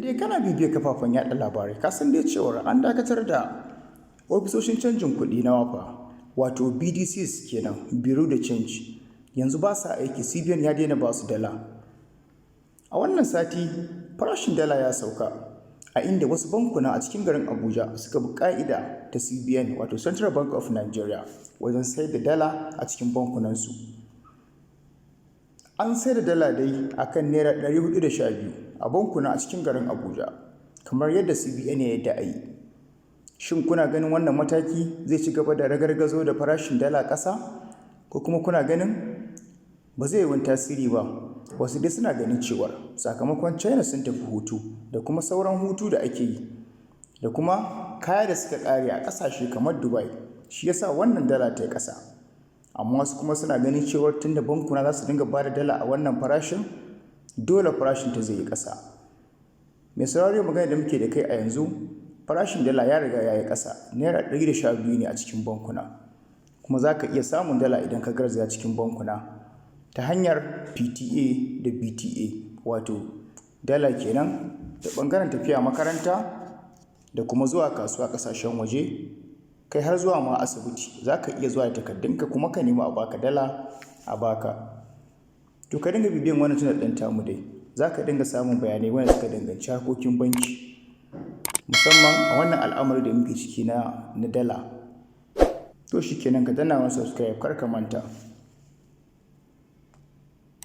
Idan dai kana bibiyar kafafen yaɗa labarai, ka san dai cewar an dakatar da ofisoshin canjin kuɗi na Wapa, wato BDCs kenan, Bureau de Change. Yanzu ba sa aiki, CBN ya daina ba su dala. A wannan sati farashin dala ya sauka, a inda wasu bankuna a cikin garin Abuja suka bi ƙa'ida ta CBN, wato Central Bank of Nigeria, wajen sayar da dala a cikin bankunansu. An sayar da dala dai a kan Naira 412 a bankuna a cikin garin Abuja, kamar yadda CBN ya yarda a yi. Shin kuna ganin wannan mataki zai ci gaba da ragargazo da farashin dala ƙasa? Ko kuma kuna ganin ba zai yi wani tasiri ba? Wasu dai suna ganin cewar sakamakon China sun tafi hutu da kuma sauran hutu da ake yi da kuma kaya da suka ƙare a ƙasashe kamar Dubai, shi ya sa wannan dala ta yi ƙasa. Amma wasu kuma suna ganin cewar tunda bankuna za su dinga ba da dala a wannan farashin, dole farashin ta zai yi ƙasa. Mai sauraro, magana da muke da kai a yanzu, farashin dala ya riga ya yi ƙasa, Naira 112 ne a cikin bankuna. Kuma za ka iya samun dala idan ka garzaya cikin bankuna ta hanyar PTA da BTA, wato dala kenan da ɓangaren tafiya makaranta da kuma zuwa kasuwa ƙasashen waje, kai har zuwa ma asibiti. Za ka iya zuwa da takardunka kuma ka nemi a baka dala, a baka. To, ka dinga bibiyan wannan channel ɗin tamu dai, za ka dinga samun bayanai wanda suka danganci harkokin banki, musamman a wannan al'amari da muke ciki na dala. To shi kenan, ka danna mana subscribe, kar ka manta.